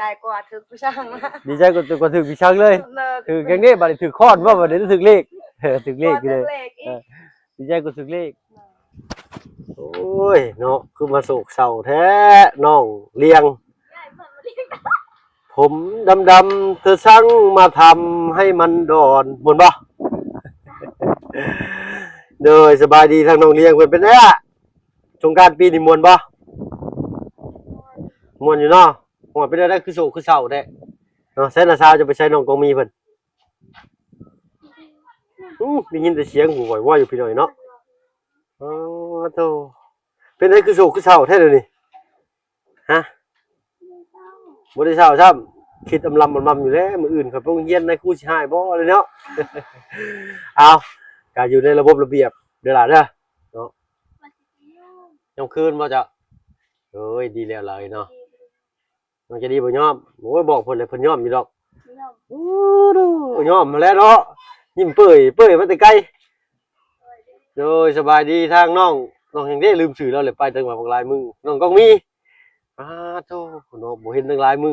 ໃຈກວ່າຖືກຜູ້ຊ່າງມາ ດີໃຈກວ່າ ກວ່າຖືກຜູ້ຊ່າງເລີຍ. ເລີຍ ຖືກຫຍັງເດ້ ບາດນີ້ຖືກຄ້ອນບໍ່ ບາດນີ້ຖືກເລກ ເອີ ຖືກເລກຢູ່ເລີຍ ຖືກເລກອີກ ເອີ ດີໃຈກວ່າຖືກເລກ. ໂອ້ຍເນາະ ຄືມາໂສກເສົ້າແທ້ນ້ອງລຽງ. ຜົມດຳໆ ເທາະຊ່າງມາທຳໃຫ້ມັນດອນ ມ່ວນບໍ່? ໂດຍ ສະບາຍດີທາງນ້ອງລຽງເພິ່ນ ເປັນໄງລະ ສົງການປີນີ້ມ່ວນບໍ່? ມ່ວນຢູ່ເນາະ. ໂອ້ຍ ເປັນແນວໃດຄືໂສກຄືເສົ້າແທ້ເນາະ? ໃສນ້າສາວຈະໄປໃສ ນ້ອງກອງມີເພິ່ນ? ອື ໄດ້ຍິນແຕ່ສຽງໂຫວຍໆ ຢູ່ພີ່ນ້ອງເນາະ. ອໍ ໂທ້ ເປັນໃດຄືໂສກຄືເສົ້າແທ້ດຽວນີ້? ຮະ ບໍ່ໄດ້ເສົ້າຊ້ຳ ຄິດອຳລຳອຳລຳຢູ່ແລ້ວ ມື້ອື່ນຂ້ອຍໄປໂຮງຮຽນນາຍຄູຊິຮ້າຍບໍ່ເລີຍເນາະ. ເອົາ ກະຢູ່ໃນລະບົບລະບຽບເດີຫຼ້າເດີເນາະ. ຍາມຄືນບໍ່ເຈົ້າ? ໂອ້ຍ ດີແລ້ວຫຼາຍເນາະ. ນ້ອງໃຈດີບໍ່ຍອມ. ໂອ້ຍ ບອກເພິ່ນແລ້ວ ເພິ່ນຍອມຢູ່ດອກ. ໂອ້ ຍອມຫັ້ນແຫຼະເນາະ ຍິ້ມເປີ້ຍໆ ມາແຕ່ໄກ. ໂດຍ ສະບາຍດີທາງນ້ອງ ນ້ອງຫຍັງເດ້ ລືມຊື່ລາວແລ້ວ ໄປຕັ້ງວ່າບັກຫຼາຍມື້ ນ້ອງກອງມີ. ອາໂທ້ເນາະ ບໍ່ເຫັນຕັ້ງຫຼາຍມື້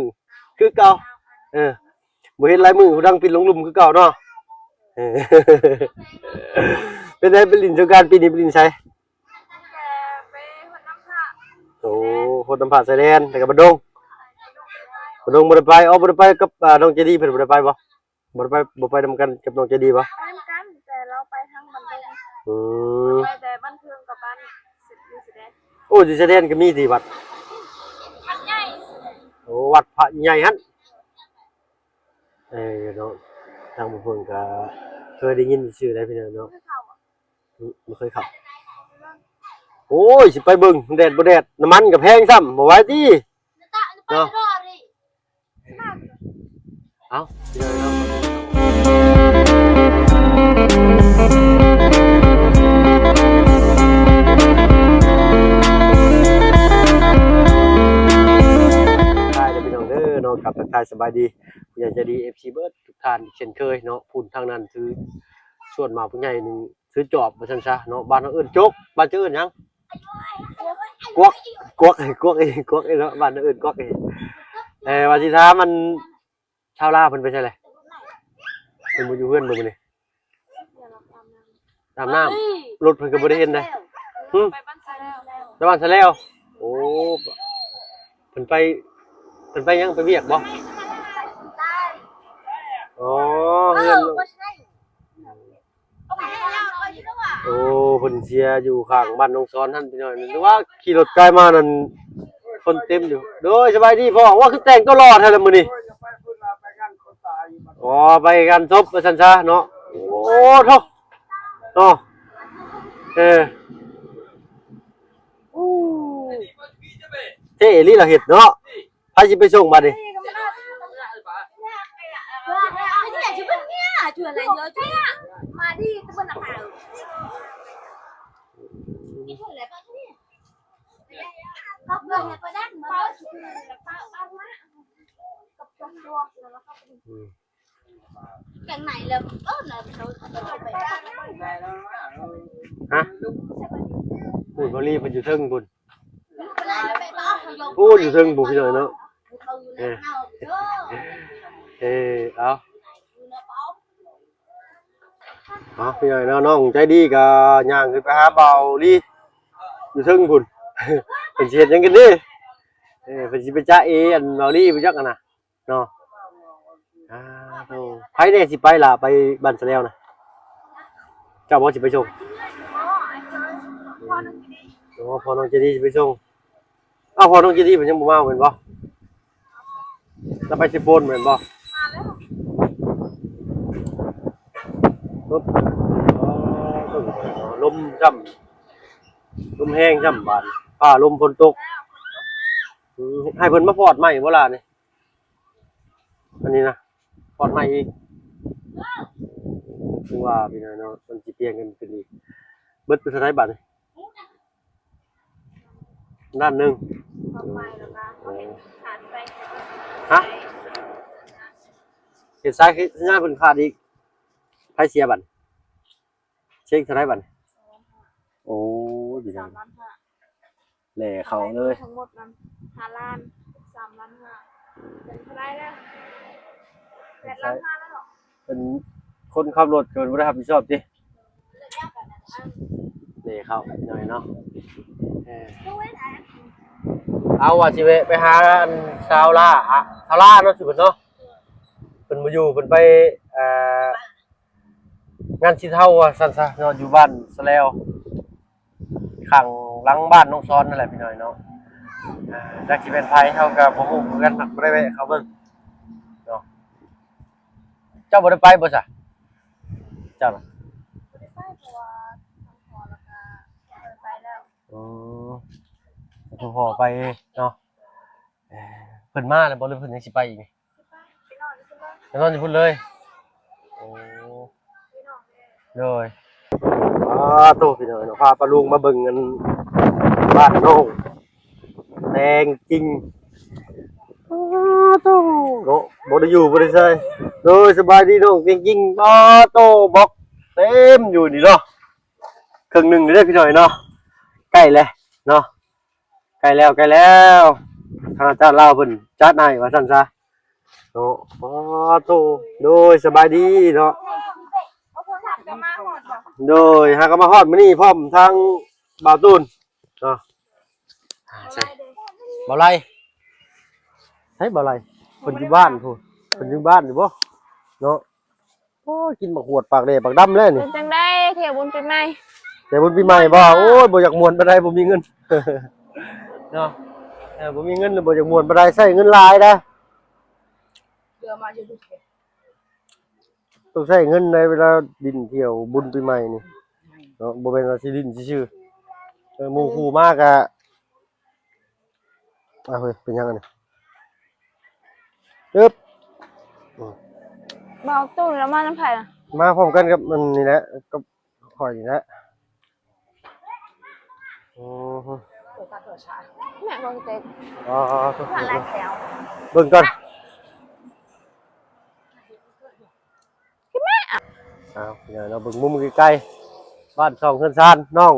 ຄືເກົ່າ. ເອີ ບໍ່ເຫັນຫຼາຍມື້ ຜູ້ດັງປິ່ນລົງລຸ່ມຄືເກົ່າເນາະ. ເອີ ເປັນໃດ ໄປຫຼິ້ນສົງການປີນີ້ ໄປຫຼິ້ນໃສ? ແຕ່ໄປຫົດນ້ຳພະ ໂອ້ ຫົດນ້ຳພະຊາຍແດນ ແລ້ວກໍບ້ານດົງ ບ້ານດົງບໍ່ໄດ້ໄປ. ອໍ ບໍ່ໄດ້ໄປກັບ ອ່າ ນ້ອງໃຈດີ ເພິ່ນບໍ່ໄດ້ໄປບໍ່? ບໍ່ໄດ້ໄປ ບໍ່ໄປນຳກັນກັບນ້ອງໃຈດີບໍ່? ໄປນຳກັນ ແຕ່ລາວໄປທາງບ້ານດົງ. ອືມ ໄປແຕ່ບ້ານເທິງກັບບ້ານ ຢູ່ຊາຍແດນ. ໂອ້ ຢູ່ຊາຍແດນກໍມີຕິວັດ? ວັດໃຫຍ່ ໂອ້ ວັດພະໃຫຍ່ຫັ້ນ. ເອີເນາະ ທາງບໍ່ເພິ່ນກໍເຄີຍໄດ້ຍິນຊື່ໄດ໋ພີ່ນ້ອງເນາະ. ອື ບໍ່ເຄີຍເຂົ້າ. ໂອ້ຍ ຊິໄປເບິ່ງ ແດດບໍ່ແດດ ນ້ຳມັນກໍແພງຊ້ຳ ບໍ່ໄຫວຕິເນາະ. ເອົ້າ ພີ່ນ້ອງເນາະ ທັກທາຍເດີພີ່ນ້ອງເດີເນາະ ກັບທັກທາຍສະບາຍດີ ຜູ້ໃຫຍ່ໃຈດີ ເອັຟຊີ ເບິດທຸກທ່ານເຊັ່ນເຄີຍເນາະ. ພຸ້ນທາງນັ້ນຖືສວນໝາກຜູ້ໃຫຍ່ໜຶ່ງ ຖືຈອບວ່າຊັ້ນຊະເນາະ. ບ້ານເຮົາເອີ້ນຈົກ ບ້ານເຈົ້າເອີ້ນຫຍັງ? ກວກ ກວກ ກວກ ກວກເນາະ ບ້ານເຮົາເອີ້ນກວກ. ເອີ ວ່າຊິຖາມ ອັນ ຊາວລາວເພິ່ນໄປໃສແຫຼະ? ເພິ່ນບໍ່ຢູ່ເຮືອນບໍ່ມື້ນີ້? ອາບນ້ຳ ລົດເພິ່ນກໍບໍ່ໄດ້ເຫັນເດ້. ຫຶ? ໄປບ້ານສະແລວ ໄປບ້ານສະແລວ. ໂອ້ ເພິ່ນໄປ ເພິ່ນໄປຫຍັງ ໄປວຽກບໍ່? ອໍ ເຮືອນ ໂອ້ ເພິ່ນເສຍຢູ່ຂ້າງບ້ານໜອງສອນຫັ້ນພີ່ນ້ອງ ຫຼືວ່າຂີ່ລົດກາຍມານັ້ນ ຄົນເຕັມຢູ່. ໂດຍ ສະບາຍດີພໍ່. ໂອ້ ຄືແຕ່ງຕົວຫຼໍ່ແທ້ລະມື້ນີ້. ອໍ ໄປງານສົບວ່າຊັ້ນຊະເນາະ. ໂອ້ ໂທ້ ເນາະ ເອີ ເທ່ອີ່ຫຼີລະເຮັດເນາະ. ໃຜຊິໄປສົ່ງບາດນີ້? ອືມ ແກງໃນແລ້ວ ເອີ ນະ ຮະ? ພຸ້ນ ບໍ່ລີເພິ່ນຢູ່ເທິງພຸ້ນ. ໂອ້ ຢູ່ເທິງພຸ້ນພີ່ນ້ອງເນາະ. ເອີ ເອີ ເອົາ ເອົາ ພີ່ນ້ອງເນາະ. ນ້ອງໃຈດີກໍຍ່າງຂຶ້ນໄປຫາບ່າວລີຢູ່ເທິງພຸ້ນ. ເພິ່ນຊິເຮັດຫຍັງກັນເດ້? ເອີ ເພິ່ນຊິໄປຈາເອອັນບ່າວລີບໍ່ຈັກຫັ້ນນະ. ເນາະ ອາໂທ້ ໃຜແດ່ຊິໄປລະ ໄປບ້ານສະແລວນະ? ເຈົ້າບໍ່ຊິໄປສົ່ງ? ອໍ ອ້າຍເຄີຍ ພໍ່ນ້ອງເຈດີ. ອໍ ພໍ່ນ້ອງເຈດີຊິໄປສົ່ງ. ອ້າວ ພໍ່ນ້ອງເຈດີເພິ່ນຍັງບໍ່ມາແມ່ນບໍ່? ລະໄປເຊໂປນແມ່ນບໍ່? ມາແລ້ວ. ລົມ ອໍ ລົມຊ້ຳ ລົມແຮງຊ້ຳບາດ ຟ້າລົມຝົນຕົກ. ອືມ ໃຫ້ເພິ່ນມາຟອດໃໝ່ບໍ່ລະນີ້? ອັນນີ້ນະ ຟອດໃໝ່ອີກ ຄືວ່າພີ່ນ້ອງເນາະ ມັນຊິປ່ຽນກັນຂຶ້ນອີກ. ເບິດໄປເທົ່າໃດບາດນີ້? ລ້ານໜຶ່ງ. ຟອດໃໝ່ແລ້ວກໍ ເອີ ເຮັດສາຍ ຮະ? ເຮັດສາຍ ເຮັດສັນຍານເພິ່ນຂາດອີກ. ໃຜເສຍບາດນີ້? ເຊັກເທົ່າໃດບາດນີ້? ໂອ້ຍ ພີ່ນ້ອງ ສາມລ້ານຫ້າ. ແຫຼະເຂົ້າເລີຍ ທັງໝົດນັ້ນ ຫ້າລ້ານ ສາມລ້ານຫ້າ. ເປັນເທົ່າໃດແລ້ວ? ແປດຫຼັງຄາແລ້ວເນາະ. ເປັນຄົນຂັບລົດກໍເປັນບໍ່ໄດ້ຮັບຜິດຊອບຕິ? ເລເຂົ້າໜ້ອຍເນາະ. ເອີ ເອົາວ່າຊິແວະໄປຫາອັນສາວລາ ອາ ສາວລາເນາະ ຊື່ເພິ່ນເນາະ. ເພິ່ນບໍ່ຢູ່ ເພິ່ນໄປ ເອີ ງານສີເທົາວ່າຊັ້ນຊະເນາະ ຢູ່ບ້ານສະແລວ ຂ້າງຫຼັງບ້ານນ້ອງຊອນນັ້ນແຫຼະພີ່ນ້ອງເນາະ. ອ່າ ຈັກຊິແມ່ນໃຜເຮົາກໍບໍ່ຮູ້ຄືກັນ ບໍ່ໄດ້ແວະເຂົ້າເບິ່ງເນາະ. ເຈົ້າບໍ່ໄດ້ໄປບໍ່ຊະ? ເຈົ້ານະ? ບໍ່ໄດ້ໄປ ເພາະວ່າທັງພໍ່ແລ້ວກໍບໍ່ໄດ້ໄປແລ້ວ. ອໍ ທັງພໍ່ໄປເນາະ. ເອີ ເພິ່ນມາແລ້ວບໍ່ ຫຼືເພິ່ນຍັງຊິໄປອີກນີ້? ໄປນອນຢູ່ພຸ້ນເລີຍ. ໂອ້ ໂດຍ. ອ້າໂຕ ພີ່ນ້ອງເນາະ ພາປ້າລຸງມາເບິ່ງອັນບ້ານນ້ອງແຕງຈິງ. ອ້າໂຕເນາະ ບໍ່ໄດ້ຢູ່ບໍ່ໄດ້ໃສ. ໂດຍ ສະບາຍດີນ້ອງແຕງຈິງ. ອ້າໂຕ ບລັອກເຕັມຢູ່ນີ້ເນາະ ເຄິ່ງໜຶ່ງເດ້ພີ່ນ້ອງເນາະ. ໃກ້ແລ້ວເນາະ ໃກ້ແລ້ວ ໃກ້ແລ້ວ. ທາງອາຈານລາວເພິ່ນຈັດໃຫ້ວ່າຊັ້ນຊະເນາະ. ອໍ ໂຕ ໂດຍ ສະບາຍດີເນາະ. ໂດຍ ຫາກໍມາຮອດມື້ນີ້ພ້ອມທາງບ່າວຕູນເນາະ. ໃສ ບ່າວໄລ ໃສບ່າວໄລ? ເພິ່ນຢູ່ບ້ານພຸ້ນ ເພິ່ນຢູ່ບ້ານຢູ່ບໍ່ເນາະ? ໂອ້ຍ ກິນບັກຫວດປາກແດງປາກດຳແລ້ວນີ້. ເປັນຈັ່ງໃດ ທ່ຽວບຸນປີໃໝ່? ທ່ຽວບຸນປີໃໝ່ບໍ່? ໂອ້ຍ ບໍ່ຢາກມ່ວນປານໃດ ບໍ່ມີເງິນເນາະ. ເອີ ບໍ່ມີເງິນ ບໍ່ຢາກມ່ວນປານໃດ ໃຊ້ເງິນຫຼາຍນະ. ເຫຼືອມາຢູ່ ຕ້ອງໃຊ້ເງິນໃນເວລາຫຼິ້ນທ່ຽວບຸນປີໃໝ່ນີ້ເນາະ ບໍ່ແມ່ນວ່າຊິຫຼິ້ນຊື່ໆ. ເອີ ໝູ່ຄູ່ມາກະ ອ້າວ ເຮີ້ຍ ເປັນຫຍັງອັນນີ້? ອຶບ ອືມ ບ່າວຕູນລາວມານຳໃຜນະ? ມາພ້ອມກັນກັບອັນນີ້ແຫຼະ ກັບຂ້ອຍນີ້ແຫຼະ. ໂອ້ໂຫ ແມ່ຂອງເຕັກ ອໍ ເບິ່ງກ່ອນ. ອ້າວ ເບິ່ງມຸມໃກ້ໆ ບ້ານຊ່ອງເຮືອນຊານນ້ອງ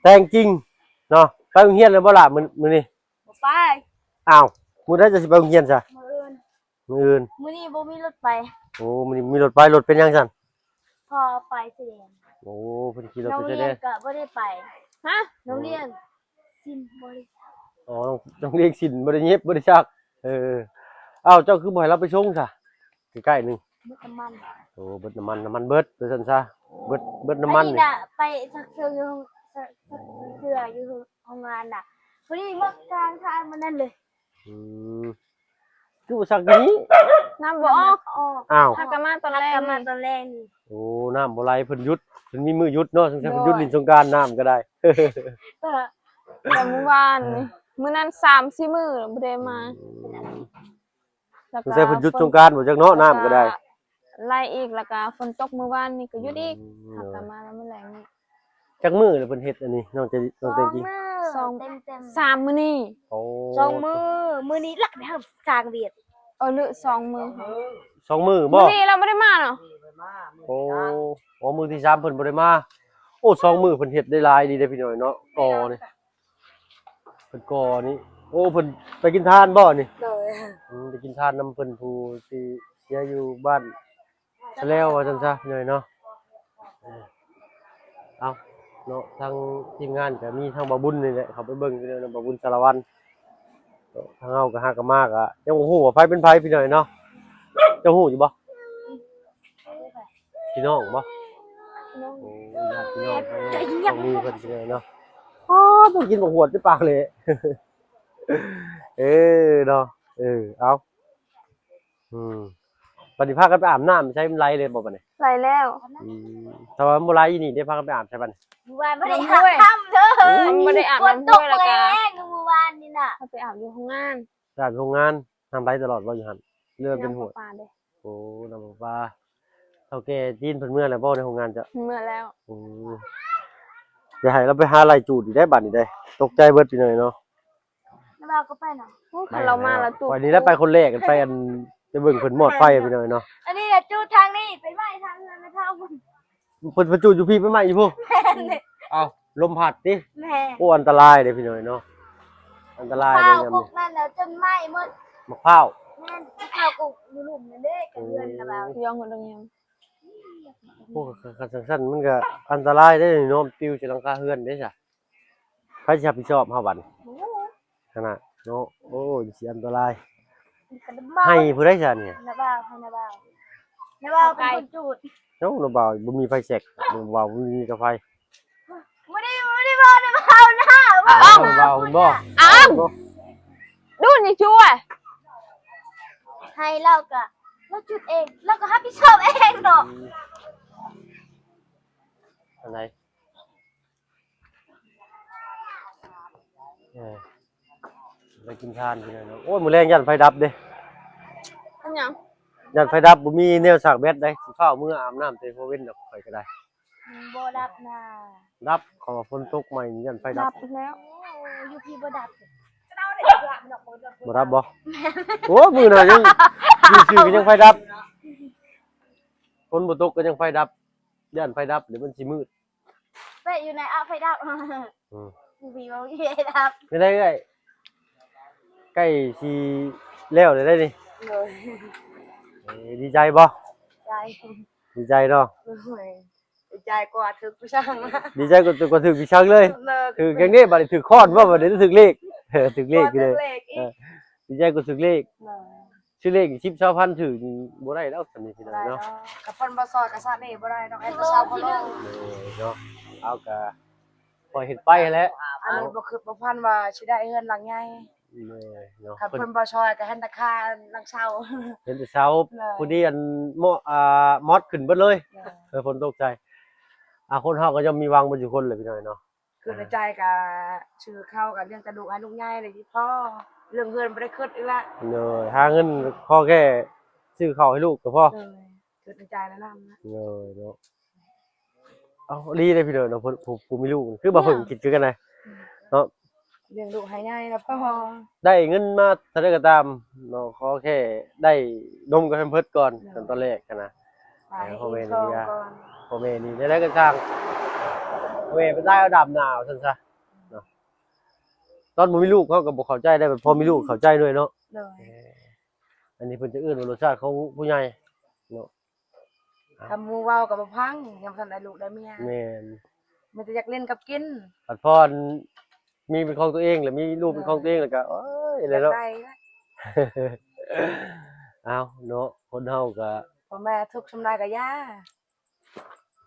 ແຕງຈິງເນາະ. ໄປໂຮງຮຽນແລ້ວບໍ່ລະ ມື້ ມື້ນີ້? ບໍ່ໄປ. ອ້າວ ມື້ໃດຈະຊິໄປໂຮງຮຽນຊະ? ມື້ອື່ນ. ມື້ອື່ນ. ມື້ນີ້ບໍ່ມີລົດໄປ. ໂອ້ ມື້ນີ້ບໍ່ມີລົດໄປ. ລົດເປັນຫຍັງຊັ້ນ? ພໍ່ໄປຊາຍແດນ. ໂອ້ ເພິ່ນຂີ່ລົດໄປຊາຍແດນ. ໂຮງຮຽນກໍບໍ່ໄດ້ໄປ. ຮະ? ໂຮງຮຽນ ໂອ້ ສິ້ນບໍ່ໄດ້ຊັກ. ອໍ ໂຮງຮຽນສິ້ນບໍ່ໄດ້ເຢັບ ບໍ່ໄດ້ຊັກ. ເອີ ອ້າວ ເຈົ້າຄືບໍ່ໃຫ້ລາວໄປສົ່ງຊະ ໃກ້ໆ ໜຶ່ງ? ເບິດນ້ຳມັນ. ໂອ້ ເບິດນ້ຳມັນ ນ້ຳມັນເບິດ ວ່າຊັ້ນຊະ. ເບິດ ເບິດນ້ຳມັນນີ້. ໄປຊັກເສື້ອຢູ່ ຊັກເສື້ອຢູ່ໂຮງງານນະ ພໍດີມາກາງທາງມັນນັ້ນເລີຍ. ອືມ ຄືບໍ່ຊັກຢູ່ນີ້? ນ້ຳບໍ່ອອກ. ອອກ. ອ້າວ ຫາກະມາຕອນແລງ. ຫາກະມາຕອນແລງນີ້. ໂອ້ ນ້ຳບໍ່ໄຫຼ ເພິ່ນຢຸດ ເພິ່ນມີມື້ຢຸດເນາະ. ສົງໄສເພິ່ນຢຸດຫຼິ້ນສົງການ ນ້ຳກໍໄດ້. ແຕ່ ແຕ່ມື້ວານນີ້ ມື້ນັ້ນສາມສີ່ມື້ບໍ່ໄດ້ມາ. ອືມ ແລ້ວກໍສົງໄສເພິ່ນຢຸດສົງການບໍ່ຈັກເນາະ ນ້ຳກໍໄດ້. ໄຫຼອີກ ແລ້ວກໍຝົນຕົກມື້ວານນີ້ກໍຢຸດອີກ. ອືມ ຫາກະມາແລ້ວມື້ແລງນີ້. ຈັກມື້ແລ້ວເພິ່ນເຮັດອັນນີ້ ນ້ອງເຈ ນ້ອງແຕງຈີ່? ສອງມື້ ສອງ ເຕັມໆ ສາມມື້ນີ້. ໂອ້ ສອງມື້ ມື້ນີ້ລະໄປເຮົາສ້າງວຽກ. ເອີ ຫຼືສອງມື້ ສອງມື້ບໍ່? ມື້ນີ້ລາວບໍ່ໄດ້ມາເນາະ. ໂອ້ ໂອ້ ມື້ທີສາມເພິ່ນບໍ່ໄດ້ມາ. ໂອ້ ສອງມື້ເພິ່ນເຮັດໄດ້ຫຼາຍດີເດ້ພີ່ນ້ອງເນາະ ກໍນີ້ ເພິ່ນກໍນີ້. ໂອ້ ເພິ່ນໄປກິນທານບໍ່ນີ້? ໂດຍ. ອືມ ໄປກິນທານນຳເພິ່ນຜູ້ທີ່ເສຍຢູ່ບ້ານ ຊະແລ້ວວ່າຊັ້ນຊະ ພີ່ນ້ອງເນາະ. ເອີ ເອົາເນາະ ທາງທີມງານກໍມີທາງບ່າວບຸນນີ້ແຫຼະ ເຂົ້າໄປເບິ່ງຢູ່ເນາະ ບ່າວບຸນສາລະວັນ. ທາງເຮົາກໍຫາກະມາ ກໍຍັງບໍ່ຮູ້ວ່າໃຜເປັນໃຜ ພີ່ນ້ອງເນາະ. ເຈົ້າຮູ້ຢູ່ບໍ່? ພີ່ນ້ອງບໍ່? ພີ່ນ້ອງ. ໂອ້ ຍາດພີ່ນ້ອງ ທາງນີ້ເພິ່ນ ພີ່ນ້ອງເນາະ. ອໍ ຕ້ອງກິນບັກຫວດໃສ່ປາກເລະ. ເອີເນາະ ເອີ ເອົາ. ອືມ ບັດນີ້ພາກັນໄປອາບນ້ຳໃສ ມັນໄຫຼເລີຍບໍ່ບັດນີ້? ໄຫຼແລ້ວ. ອືມ ຖ້າວ່າມັນບໍ່ໄຫຼຢູ່ນີ້ເດ້ ພາກັນໄປອາບໃສບັດນີ້? ມື້ວານບໍ່ໄດ້ອາບນ້ຳເລີຍ. ອືມ ບໍ່ໄດ້ອາບນ້ຳຫ້ວຍ ແລ້ວກໍຝົນຕົກແຮງມື້ວານນີ້ນະ. ເຮົາໄປອາບຢູ່ໂຮງງານ. ໄປອາບຢູ່ໂຮງງານ. ນ້ຳໄຫຼຕະຫຼອດບໍ່ຢູ່ຫັ້ນ ຫຼືວ່າເປັນຫ້ວຍ? ນ້ຳປະປາເດ້. ໂອ້ ນ້ຳປະປາ. ເຖົ້າແກ່ຈີນເພິ່ນເມືອແລ້ວບໍ່ໃນໂຮງງານເຈົ້າ? ເມືອແລ້ວ. ໂອ້ ຢ່າໃຫ້ລາວໄປຫາໄລ່ຈູດອີກໄດ໋ ບັດນີ້ໄດ໋. ຕົກໃຈເບິດ ພີ່ນ້ອງເນາະ. ແລ້ວເຮົາກໍໄປນຳ. ໂອ້ ຄັນລາວມາລາວຈູດ. ຂ້ອຍນີ້ແຫຼະໄປຄົນແລກ ໄປອັນ ໄປເບິ່ງເພິ່ນມອດໄຟ ພີ່ນ້ອງເນາະ. ອັນນີ້ລະຈູດທາງນີ້ ໄປໄໝ້ທາງເຮືອນແມ່ເຖົ້າພຸ້ນ. ເພິ່ນ ເພິ່ນຈູດຢູ່ພີ້ ໄປໄໝ້ຢູ່ພຸ້ນ. ແມ່ນ. ເອົ້າ ລົມພັດຕິ? ແມ່ນ. ໂອ້ ອັນຕະລາຍເດ້ ພີ່ນ້ອງເນາະ. ອັນຕະລາຍເດ້ຍາມນີ້ ໝາກພ້າວປົກນັ້ນນະຈົນໄໝ້ໝົດ. ໝາກພ້າວ? ແມ່ນ ໝາກພ້າວປົກຢູ່ລຸ່ມນັ້ນເດ້ ກັບເຮືອນນະບ່າວ. ໂອ້ ຄັນ ຄັນ ຄັນຊັ້ນມັນກໍອັນຕະລາຍເດ້ເນາະ ປິວໃສ່ຫຼັງຄາເຮືອນເດ້ຊະ. ໃຜຊິຮັບຜິດຊອບເຮົາບັດນີ້? ບໍ່ຮູ້ ຫັ້ນນະເນາະ. ໂອ້ຍ ຊິອັນຕະລາຍ. ໃຫ້ຜູ້ໃດຊະນີ້? ນ້າບ່າວ ໃຫ້ນ້າບ່າວ. ນ້າບ່າວເປັນຄົນຈູດ. ເອົ້າ ນ້າບ່າວບໍ່ມີໄຟແຊັກ ນ້າບ່າວບໍ່ມີກາໄຟ. ບໍ່ໄດ້ ບໍ່ໄດ້ເວົ້າ ນ້າບ່າວນະ. ອ້າວ ນ້າບ່າວເຫັນບໍ່? ອ້າວ ດູນີ້ຊ່ວຍ. ໃຫ້ລາວກະ ລາວຈຸດເອງ ລາວກໍຮັບຜິດຊອບເອງເນາະ. ອັນໃດ? ເອີ ໄປກິນທານພີ່ນ້ອງເນາະ. ໂອ້ຍ ມື້ແລງຢ້ານໄຟດັບເດ້. ເປັນຫຍັງ? ຢ້ານໄຟດັບ ບໍ່ມີແນວຊາກແບັດໃດ. ຊິຟ້າວເມືອອາບນ້ຳແຕ່ພໍເວັນດອກ ຂ້ອຍກໍໄດ້. ບໍ່ດັບນະ. ດັບ ເຂົາວ່າຝົນຕົກໃໝ່ນີ້ຢ້ານໄຟດັບ. ດັບແລ້ວ. ໂອ້ ຢູ່ພີ້ບໍ່ດັບ. ບໍ່ດັບບໍ່? ໂອ້ ມື້ໜ້າຍັງຢູ່ຊື່ກໍຍັງໄຟດັບ. ຝົນບໍ່ຕົກກໍຍັງໄຟດັບ. ຢ້ານໄຟດັບ ດຽວມັນຊິມືດ. ໄປຢູ່ໃນອາໄຟດັບ. ອືມ ມີບໍ່ມີໄຟດັບ. ເປັນໃດເອື້ອຍ? ໃກ້ຊິແລ້ວແລ້ວເດ້ນີ້. ໂດຍ. ເອີ ດີໃຈບໍ່? ໃຈ. ດີໃຈເນາະ. ໂດຍ. ດີໃຈກວ່າຖືກຜູ້ຊ່າງ. ດີໃຈກວ່າ ກວ່າຖືກຜູ້ຊ່າງເລີຍ. ໂດຍ. ຖືກຫຍັງນີ້ບັດນີ້? ຖືກຄ້ອນບໍ່ບັດນີ້? ຖືກເລກ. ເອີ ຖືກເລກຢູ່ເດ້. ຖືກເລກອີກ. ເອີ ດີໃຈກວ່າຖືກເລກ. ໂດຍ. ຊື້ເລກສິບ ຊາວພັນຖືກນີ້ບໍ່ໄດ້ແລ້ວ ສ່ຳນີ້ພີ່ນ້ອງເນາະ. ບໍ່ໄດ້ດອກ ຄັນເພິ່ນບໍ່ຊ່ອຍກໍຊະນີ້ບໍ່ໄດ້ດອກ ແອດເຈົ້າບໍ່ລົງ. ໂດຍເນາະ. ເຮົາກໍຄ່ອຍເຮັດໄປຫັ້ນແຫຼະ. ອັນນີ້ບໍ່ຄິດບໍ່ຝັນວ່າຊິໄດ້ເຮືອນຫຼັງໃຫຍ່. ໂດຍເນາະ. ຄັນເພິ່ນບໍ່ຊ່ອຍກໍເຫັນແຕ່ຄ່າຫຼັງເຊົ່າ ເຫັນແຕ່ເຊົ່າ. ໂດຍ. ຜູ້ນີ້ອັນເມາະ ອ່າ ມອດຂຶ້ນເບິດເລີຍ. ໂດຍ. ເອີ ຝົນຕົກໃສ່. ອ່າ ຄົນເຮົາກໍຍ່ອມມີຫວັງເບິດທຸກຄົນແຫຼະພີ່ນ້ອງເນາະ. ຄືໃນໃຈກະຊື້ເຂົ້າກະລ້ຽງແຕ່ລູກໃຫ້ລູກໃຫຍ່ນີ້ພໍ ເລື່ອງເຮືອນບໍ່ໄດ້ຄິດອີກລະ. ໂດຍ. ຫາເງິນພໍແຄ່ຊື້ເຂົ້າໃຫ້ລູກກໍພໍ. ໂດຍ. ຄິດໃນໃຈແນວນັ້ນນະ. ໂດຍເນາະ. ເອົາ ອີ່ຫຼີເດ້ພີ່ນ້ອງເນາະ ຜູ້ ຜູ້ ຜູ້ມີລູກຄືບ່າວເພິ່ງ ເອີ ຄິດຄືກັນນະ. ອືມ. ເນາະ. ລ້ຽງລູກໃຫ້ໃຫຍ່ແລ້ວພໍ. ໄດ້ເງິນມາເທົ່າໃດກໍຕາມເນາະ ຂໍແຄ່ໄດ້ນົມກັບແພມເພີດກ່ອນ. ໂດຍ. ຂັ້ນຕອນແລກຫັ້ນນະ. ໃຫ້ພໍ່ແມ່ນີ້ ເອີ ເຮັດຄອງກ່ອນ. ພໍ່ແມ່ນີ້ແນວໃດກໍຊ່າງ ພໍ່ແມ່ໄປຕາຍເອົາດຳນາວ່າຊັ້ນຊະເນາະ. ຕອນບໍ່ມີລູກເຮົາກໍບໍ່ເຂົ້າໃຈໄດ້ ບັດພໍມີລູກເຂົ້າໃຈເລີຍເນາະ. ໂດຍ. ເອີ ອັນນີ້ເພິ່ນຈະເອີ້ນວ່າລົດຊາດຂອງຜູ້ໃຫຍ່ເນາະ. ຖ້າໝູ່ເວົ້າກໍບໍ່ຟັງ ຍັງບໍ່ທັນໄດ້ລູກໄດ້ເມຍ. ແມ່ນ. ມີແຕ່ຢາກຫຼິ້ນກັບກິນ. ພັດພອນມີເປັນຂອງຕົວເອງ ແລ້ວມີລູກເປັນຂອງຕົວເອງ ແລ້ວກໍ ໂອ້ຍ ແລ້ວເນາະ. ຢາກໄດ້ລະ. ເອົາເນາະ ຄົນເຮົາກໍ ພໍ່ແມ່ທຸກສ່ຳໃດກໍຢ່າ.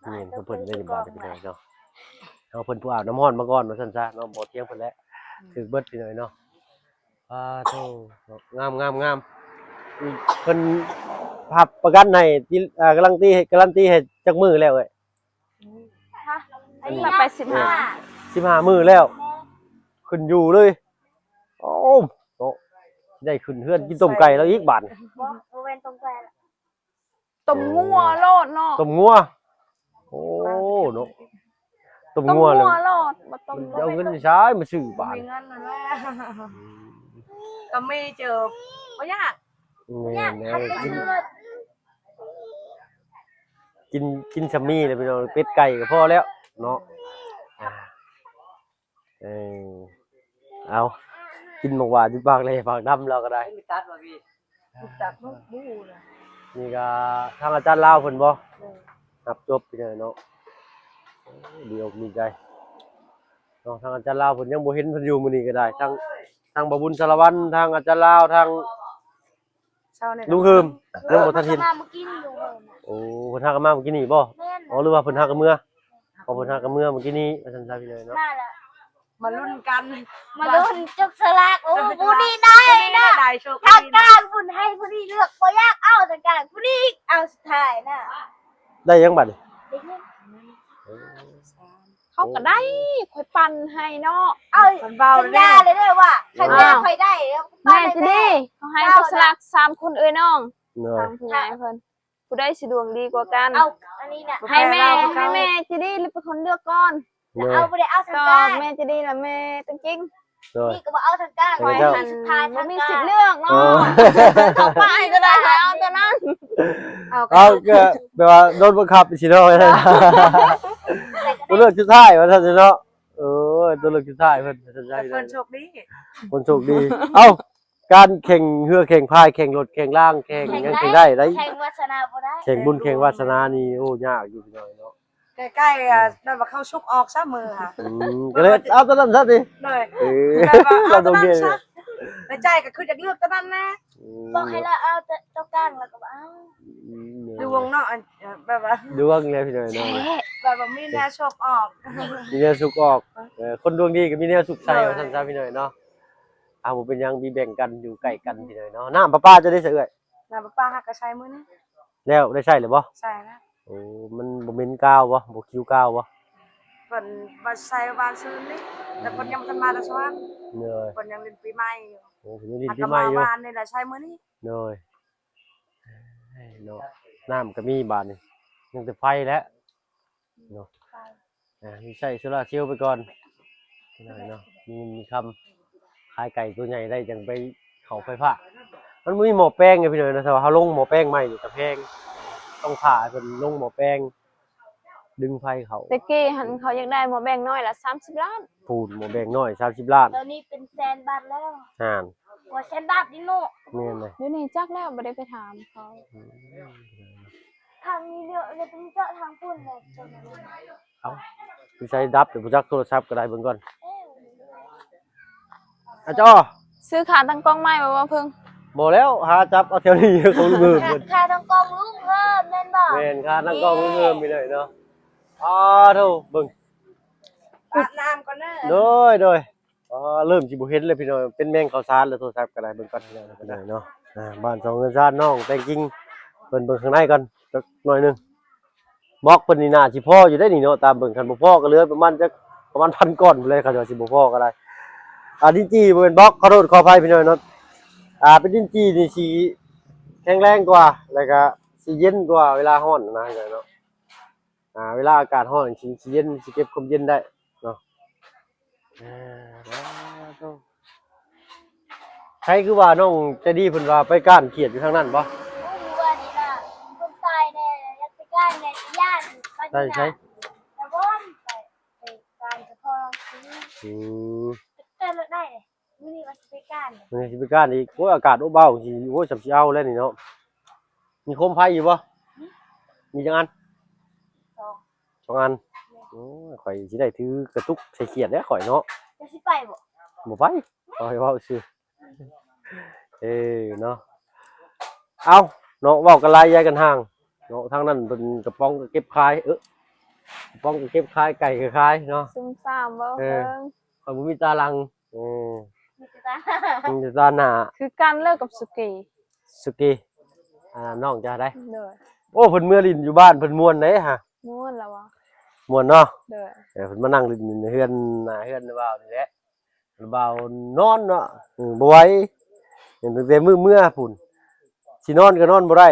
ແມ່ນ ເພິ່ນໄດ້ບາດເນາະ. ເອົາ ເພິ່ນຜູ້ອາບນ້ຳຮ້ອນມາກ່ອນວ່າຊັ້ນຊະເນາະ ບໍ່ຖຽງເພິ່ນແຫຼະ. ອືມ. ຖືກເບິດພີ່ນ້ອງເນາະ. ປາໂທ ງາມໆໆ. ເພິ່ນຮັບປະກັນໃຫ້ ເອີ ກາຣັນຕີ ກາຣັນຕີໃຫ້ຈັກມື້ແລ້ວເອີຍ? ຮະ? ອັນນີ້ນະ ໄປສິບຫ້າ ສິບຫ້າມື້ແລ້ວ. ແມ່ນ. ຂຶ້ນຢູ່ເລີຍ. ໂອ້ ເນາະ ໄດ້ຂຶ້ນເຮືອນກິນຕົ້ມໄກ່ແລ້ວອີກບາດນີ້. ບໍ່ ບໍ່ແມ່ນຕົ້ມໄກ່ລະ. ຕົ້ມງົວໂລດເນາະ. ຕົ້ມງົວ. ໂອ້ ເນາະ ຕົ້ມງົວໂລດ ບໍ່ຕົ້ມ ມັນຈະເອົາເງິນໃສມາຊື້ບາດ? ບໍ່ມີເງິນນັ້ນແຫຼະ. ກໍມີເຈີ ບໍ່ຍາກ. ແມ່ນແຫຼະ ກິນ ກິນ ກິນຊຳນີ້ແຫຼະພີ່ນ້ອງ ເປັດໄກ່ກໍພໍແລ້ວເນາະ. ເອີ ເອົາ ກິນໝາກຫວານຢູ່ປາກແຫຼປາກດຳລາວກໍໄດ້. ມີຕັດບໍ່ພີ່? ຕັດບໍ່ຮູ້ລະ. ນີ້ກໍທາງອາຈານລາວເພິ່ນບໍ່? ເອີ ຮັບຈົບໄປເລີຍເນາະ. ໂອ້ຍ ດີອົກດີໃຈເນາະ ທາງອາຈານລາວເພິ່ນຍັງບໍ່ເຫັນເພິ່ນຢູ່ມື້ນີ້ກໍໄດ້ ທັງ ທັງບ່າວບຸນສາລະວັນ ທາງອາຈານລາວ ທາງ ເຊົ້ານີ້ ລຸງເຮີມ ຍັງບໍ່ທັນເຫັນ. ເພິ່ນມາມື້ກີ້ນີ້ຢູ່ເຮີມ. ໂອ້ ເພິ່ນຫາກັນມາມື້ກີ້ນີ້ບໍ່? ແມ່ນ. ອໍ ຫຼືວ່າເພິ່ນຫາກັນເມືອ? ອໍ ເພິ່ນຫາກັນເມືອມື້ກີ້ນີ້ ວ່າຊັ້ນຊະພີ່ນ້ອງເນາະ. ມາລະ ມາລຸ້ນກັນ ມາລຸ້ນຈັບສະຫຼາກ. ໂອ້ ຜູ້ນີ້ໄດ້ນະ ທາງກາງຜູ້ໃຫ້ຜູ້ນີ້ເລືອກ ບໍ່ຢາກເອົາທາງກາງ ຜູ້ນີ້ເອົາສຸດທ້າຍນະ. ໄດ້ຫຍັງບັດນີ້? ໄດ້ເງິນ. ໂອ້ ເຂົາກໍໄດ້ ຂ້ອຍປັ່ນໃຫ້ເນາະ. ເອີ ສັນຍາເລີຍເດີວ່າ ຄັນແມ່ຂ້ອຍໄດ້ ແມ່ຈະດີ ເຂົາໃຫ້ຈັບສະຫຼາກສາມຄົນເອີຍນ້ອງ. ເນາະ ຕາມຜູ້ໃຫຍ່ເພິ່ນ ຜູ້ໃດຊິດວງດີກວ່າກັນ? ເອົາອັນນີ້ນະ ໃຫ້ແມ່ ໃຫ້ແມ່ຈະດີເປັນຄົນເລືອກກ່ອນ. ເນາະ ເອົາ ບໍ່ໄດ້ເອົາທາງການ ແມ່ຈະດີລະແມ່ຕົວຈິງ. ໂດຍ ນີ້ກໍບໍ່ເອົາທາງການ ຂ້ອຍຫັ້ນບໍ່ມີສິດເລືອກເນາະ. ເອົາຕົວໃດກໍໄດ້ ຂ້ອຍເອົາຕົວນັ້ນ. ເອົາກໍແບບວ່າໂດນບັງຄັບຊິເນາະ ໂດຍ ຜູ້ເລືອກສຸດທ້າຍວ່າຊັ້ນເນາະ. ເອີ ໂອ້ຍ ຕົວເລືອກສຸດທ້າຍເພິ່ນ ເພິ່ນໂຊກດີ ເພິ່ນໂຊກດີ. ເອົ້າ ການແຂ່ງເຮືອແຂ່ງພາຍ ແຂ່ງລົດແຂ່ງລາງ ແຂ່ງຫຍັງ ແຂ່ງໄດ້ ແຂ່ງໄດ້ ແຂ່ງວາສະໜາບໍ່ໄດ້ ແຂ່ງບຸນແຂ່ງວາສະໜານີ້ ໂອ້ ຍາກຢູ່ພີ່ນ້ອງເນາະ. ໃກ້ໆ ອ່າ ແບບວ່າເຂົາຊຸກອອກຊະມື້ຫາ ອືມ ກໍເລີຍເອົາຕົວນັ້ນຊະຕິ ໂດຍ ເອີ ແບບວ່າເອົາຕົວນັ້ນຊະ ໃນໃຈກໍຄືຢາກເລືອກຕົວນັ້ນນະ ອືມ ບອກໃຫ້ລາວເອົາໂຕ ໂຕກາງ ລາວກໍບໍ່ເອົາ ອືມ ດວງເນາະ ອັນ ແບບວ່າ ດວງແຫຼະພີ່ນ້ອງເນາະ ແທ້ ແບບວ່າມີແນວຊຸກອອກ ມີແນວຊຸກອອກ ເອີ ຄົນດວງດີກໍມີແນວຊຸກໃສ່ ໂດຍ ວ່າຊັ້ນຊະພີ່ນ້ອງເນາະ. ອ່າ ບໍ່ເປັນຫຍັງ ມີແບ່ງກັນ ຢູ່ໃກ້ກັນພີ່ນ້ອງເນາະ. ນ້ຳປະປາຈະໄດ້ໃສ່ເອື້ອຍ ນ້ຳປະປາຫາກະໃຊ້ມື້ນີ້ ແລ້ວໄດ້ໃຊ້ແລ້ວບໍ່? ໃຊ້ແລ້ວ. ໂອ້ ມັນບໍ່ເໝັນກາວບໍ່? ບໍ່ຄິວກາວບໍ່? ເພິ່ນວ່າໃຊ້ວານຊືນນີ້ ແຕ່ເພິ່ນຍັງບໍ່ທັນມາແຕ່ສະຫວັນ ເອີ ເພິ່ນຍັງຫຼິ້ນປີໃໝ່ຢູ່. ໂອ້ ເພິ່ນຍັງຫຼິ້ນປີໃໝ່ຢູ່ ມາວານນີ້ແຫຼະ ໃຊ້ມື້ນີ້ ໂດຍ. ເນາະ ນ້ຳກໍມີບາດນີ້ ຍັງແຕ່ໄຟແຫຼະເນາະ ໄຟ ອ່າ ມີໃຊ້ໂຊລາເຊວໄປກ່ອນເນາະ ມີເງິນມີຄຳ ຂາຍໄກ່ຕົວໃຫຍ່ໄດ້ຈັ່ງໄປເຂົ້າໄຟຟ້າ. ມັນບໍ່ມີໝໍ້ແປງໄງພີ່ນ້ອງເນາະ ຖ້າວ່າເຮົາລົງໝໍ້ແປງໃໝ່ນີ້ກໍແພງ ຕ້ອງຖ້າໃຫ້ເພິ່ນລົງໝໍ້ແປງ ດຶງໄຟເຂົ້າ. ແຕ່ກີ້ຫັ້ນເຂົາຢາກໄດ້ໝໍ້ແປງນ້ອຍລະສາມສິບລ້ານ ພຸ້ນ ໝໍ້ແປງນ້ອຍສາມສິບລ້ານ ດຽວນີ້ເປັນແສນບາດແລ້ວ ຫັ້ນ ກວ່າແສນບາດນີ້ເນາະ ແມ່ນເລີຍ. ດຽວນີ້ຈັກແລ້ວ ບໍ່ໄດ້ໄປຖາມເຂົາ ອືມ ທາງນີ້ເນາະ ເນາະ ເປັນເຈາະທາງພຸ້ນແຫຼະ. ເອົ້າ ຄືໃຊ້ດັບ ບໍ່ຈັກໂທລະສັບກໍໄດ້ ເບິ່ງກ່ອນ ເອີ ອາຈໍ ຊື້ຂາຕັ້ງກ້ອງໃໝ່ບໍ່ ບໍ່ເພິ່ງ? ບໍ່ແລ້ວ ຫາຈັບເອົາແຖວນີ້ຂອງລຸງເພີ່ມ ຂາຕັ້ງກ້ອງລຸງເພີ່ມແມ່ນບໍ່? ແມ່ນ ຂາຕັ້ງກ້ອງລຸງເພີ່ມນີ້ເລີຍເນາະ. ອ້າໂທ້ ເບິ່ງ ປາບນ້ຳກ່ອນເດີ ໂດຍ ໂດຍ. ອໍ ເລີ່ມຊິບໍ່ເຫັນແລ້ວພີ່ນ້ອງ ເປັນແມງເຂົ້າສານແລ້ວ ໂທລະສັບກໍໄດ້ ເບິ່ງກ່ອນພີ່ນ້ອງກໍໄດ້ເນາະ. ອ່າ ບ້ານຊ່ອງເຮືອນຊານນ້ອງແຕງກິ່ງ ເພິ່ນເບິ່ງຂ້າງໃນກ່ອນຈັກໜ້ອຍໜຶ່ງ. ບລັອກເພິ່ນນີ້ໜ້າຊິພໍຢູ່ໄດ໋ນີ້ເນາະ ຕາມເບິ່ງ ຄັນບໍ່ພໍກໍເຫຼືອປະມານຈັກ ປະມານພັນກ້ອນພຸ້ນແຫຼະ ຄັນວ່າຊິບໍ່ພໍກໍໄດ້. ອ່າ ດິນຈີ່ບໍ່ແມ່ນບລັອກ ຂໍໂທດຂໍອະໄພພີ່ນ້ອງເນາະ. ອ່າ ເປັນດິນຈີ່ນີ້ຊິແຂງແຮງກວ່າ ແລ້ວກໍຊິເຢັນກວ່າເວລາຮ້ອນນະເນາະ. ອ່າ ເວລາອາກາດຮ້ອນຊິ ຊິເຢັນ ຊິເກັບຄວາມເຢັນໄດ້ເນາະ. ອ່າ ໃຜຄືວ່ານ້ອງໃຈດີເພິ່ນວ່າໄປກ້ານຂຽດຢູ່ທາງນັ້ນບໍ່? ໂອ້ ມື້ວານນີ້ນະ ຄົນຕາຍແດ່ ຢາກໄປກ້ານແດ່ ຢ້ານ ໄປໃສ? ຕາບອນ ໄປ ໄປກ້ານກະເພາະ ອືມ ແຕ່ລະໄດ້ ມື້ນີ້ວ່າຊິໄປກ້ານ ມື້ນີ້ຊິໄປກ້ານອີກ. ໂອ້ຍ ອາກາດອົບອ້າວຈັ່ງຊີ້ ໂອ້ຍ ສ່ຳຊິເອົາແລ້ວນີ້ເນາະ. ມີໂຄມໄຟຢູ່ບໍ່? ມີຈັກອັນ? ສອງ ສອງອັນ. ໂອ້ຍ ຂ້ອຍຊິໄດ້ຖືກະຕຸກໃສ່ຂຽດແລ້ວຂ້ອຍເນາະ. ຈະຊິໄປບໍ່? ບໍ່ໄປ ຂ້ອຍເວົ້າຊື່. ເອີເນາະ ເອົ້າເນາະ ເວົ້າກັນຫຼາຍຢາຍກັນຫ່າງເນາະ. ທາງນັ້ນເພິ່ນກະປ໋ອງກະເກັບຂາຍ ເອີ ກະປ໋ອງກະເກັບຂາຍ ໄກ່ກະຂາຍເນາະ. ຊຸມຊາມບໍ່ເພິ່ງ ຂ້ອຍບໍ່ມີຕາຫຼັງ. ເອີ ມີແຕ່ຕາ ມີແຕ່ຕາໜ້າ ຄືກັນເລີຍກັບສຸກີ ສຸກີ ອ່າ ນ້ອງເຈົ້າໃດ໋? ໂດຍ. ໂອ້ ເພິ່ນເມືອຫຼິ້ນຢູ່ບ້ານເພິ່ນມ່ວນເດ້ຫະ. ມ່ວນລະວະ ມ່ວນເນາະ. ໂດຍ. ເອີ ເພິ່ນມານັ່ງຫຼິ້ນເຮືອນ ໜ້າເຮືອນບ່າວນີ້ແຫຼະ ບ່າວນອນເນາະ. ເອີ ບໍ່ໄຫວ ຕັ້ງແຕ່ມື້ເມືອພຸ້ນ ຊິນອນກໍນອນບໍ່ໄດ້.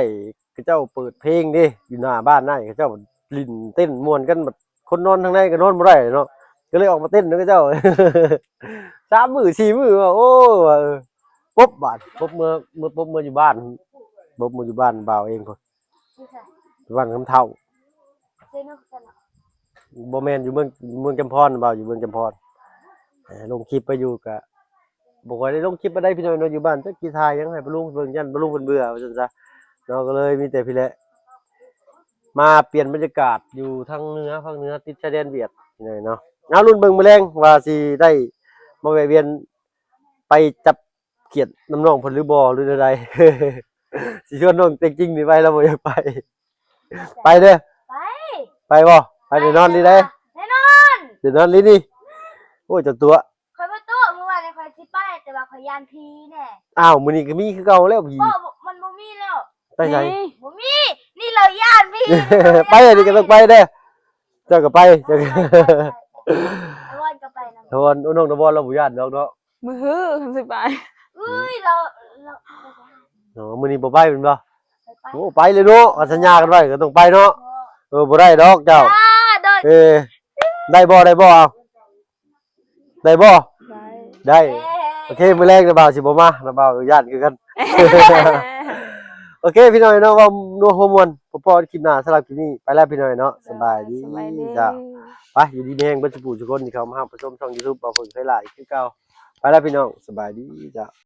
ເຂົາເຈົ້າເປີດເພງເດ້ ຢູ່ໜ້າບ້ານນັ້ນ ເຂົາເຈົ້າຫຼິ້ນເຕັ້ນມ່ວນກັນ ບັດຄົນນອນທາງໃນກໍນອນບໍ່ໄດ້ເນາະ ກໍເລີຍອອກມາເຕັ້ນນຳເຂົາເຈົ້າ ສາມມື້ສີ່ມື້. ວ່າ ໂອ້ ວ່າ ເອີ ປົບບາດ ປົບເມືອ ເມືອ ປົບເມືອຢູ່ບ້ານ ປົບເມືອຢູ່ບ້ານບ່າວເອງພຸ້ນ ຢູ່ໃສ? ຢູ່ບ້ານຄຳເຖົ້າ. ບໍ່ແມ່ນ ຢູ່ເມືອງ ເມືອງຈຳພອນ ບ່າວຢູ່ເມືອງຈຳພອນ. ເອີ ລົງຄລິບໄປຢູ່ກະ ບໍ່ຄ່ອຍໄດ້ລົງຄລິບປານໃດພີ່ນ້ອງເນາະ ຢູ່ບ້ານຈັກຊິຖ່າຍຫຍັງໃຫ້ປ້າລຸງເບິ່ງ ຢ້ານປ້າລຸງເພິ່ນເບື່ອວ່າຊັ້ນຊະເນາະ. ກໍເລີຍມີແຕ່ພີ້ແຫຼະ ມາປ່ຽນບັນຍາກາດຢູ່ທາງເໜືອ ພາກເໜືອຕິດຊາຍແດນຫວຽດພີ່ນ້ອງເນາະ. ເອົາ ລຸ້ນເບິ່ງມື້ແລງວ່າຊິໄດ້ມາແວະວຽນໄປຈັບຂຽດນຳນ້ອງເພິ່ນຫຼືບໍ່ ຫຼືແນວໃດ. ຊິຊວນນ້ອງເຕັກຈິງນີ້ໄປ ລາວບໍ່ຢາກໄປ. ໄປເດີ ໄປ ໄປບໍ່? ໄປແນ່ນອນອີ່ຫຼີເດ້ ແນ່ນອນ ແນ່ນອນອີ່ຫຼີນີ້. ໂອ້ຍ ເຈົ້າຕົວະ ຂ້ອຍບໍ່ຕົວະ ມື້ວານນີ້ຂ້ອຍຊິໄປ ແຕ່ວ່າຂ້ອຍຢ້ານຜີແດ່. ອ້າວ ມື້ນີ້ກໍມີຄືເກົ່າແລ້ວຜີ. ບໍ່ ມັນບໍ່ມີແລ້ວ. ໄປໃສ? ບໍ່ມີ ນີ້ລາວຢ້ານຜີ. ໄປ ອັນນີ້ກໍຕ້ອງໄປເດີ ເຈົ້າກໍໄປ ເຈົ້າກໍ ຕາບອນກໍໄປນຳ ຕາບອນ. ໂອ້ ນ້ອງຕາບອນລາວບໍ່ຢ້ານດອກເນາະ. ມື້ຮືຄັນຊິໄປ ເອີຍ ລາວ ລາວ ເນາະ ມື້ນີ້ບໍ່ໄປແມ່ນບໍ່? ໄປ ໂອ້ ໄປເລີຍເນາະ ອັນສັນຍາກັນໄວ້ກໍຕ້ອງໄປເນາະ. ເອີ ບໍ່ໄດ້ດອກເຈົ້າ. ເອີ ໄດ້ບໍ່ ໄດ້ບໍ່ ເອົາ ໄດ້ບໍ່? ໄດ້ ໄດ້. ໂອເຄ ມື້ແລງນ້າບ່າວຊິບໍ່ມາ ນ້າບ່າວຢ້ານຄືກັນ. ໂອເຄ ພີ່ນ້ອງເນາະ ເວົ້ານົວຫົວມ່ວນ ພໍ້ກັນຄລິບໜ້າ. ສຳລັບຄລິບນີ້ໄປແລ້ວພີ່ນ້ອງເນາະ ສະບາຍດີ ສະບາຍດີ ເຈົ້າ. ໄປ ຢູ່ດີມີແຮງເບິດສູ່ຜູ້ສູ່ຄົນທີ່ເຂົ້າມາຮັບມາຊົມຊ່ອງ YouTube ບ່າວເຜິ້ງໄພຫຼາຍຄືເກົ່າ. ໄປລະພີ່ນ້ອງ ສະບາຍດີເຈົ້າ.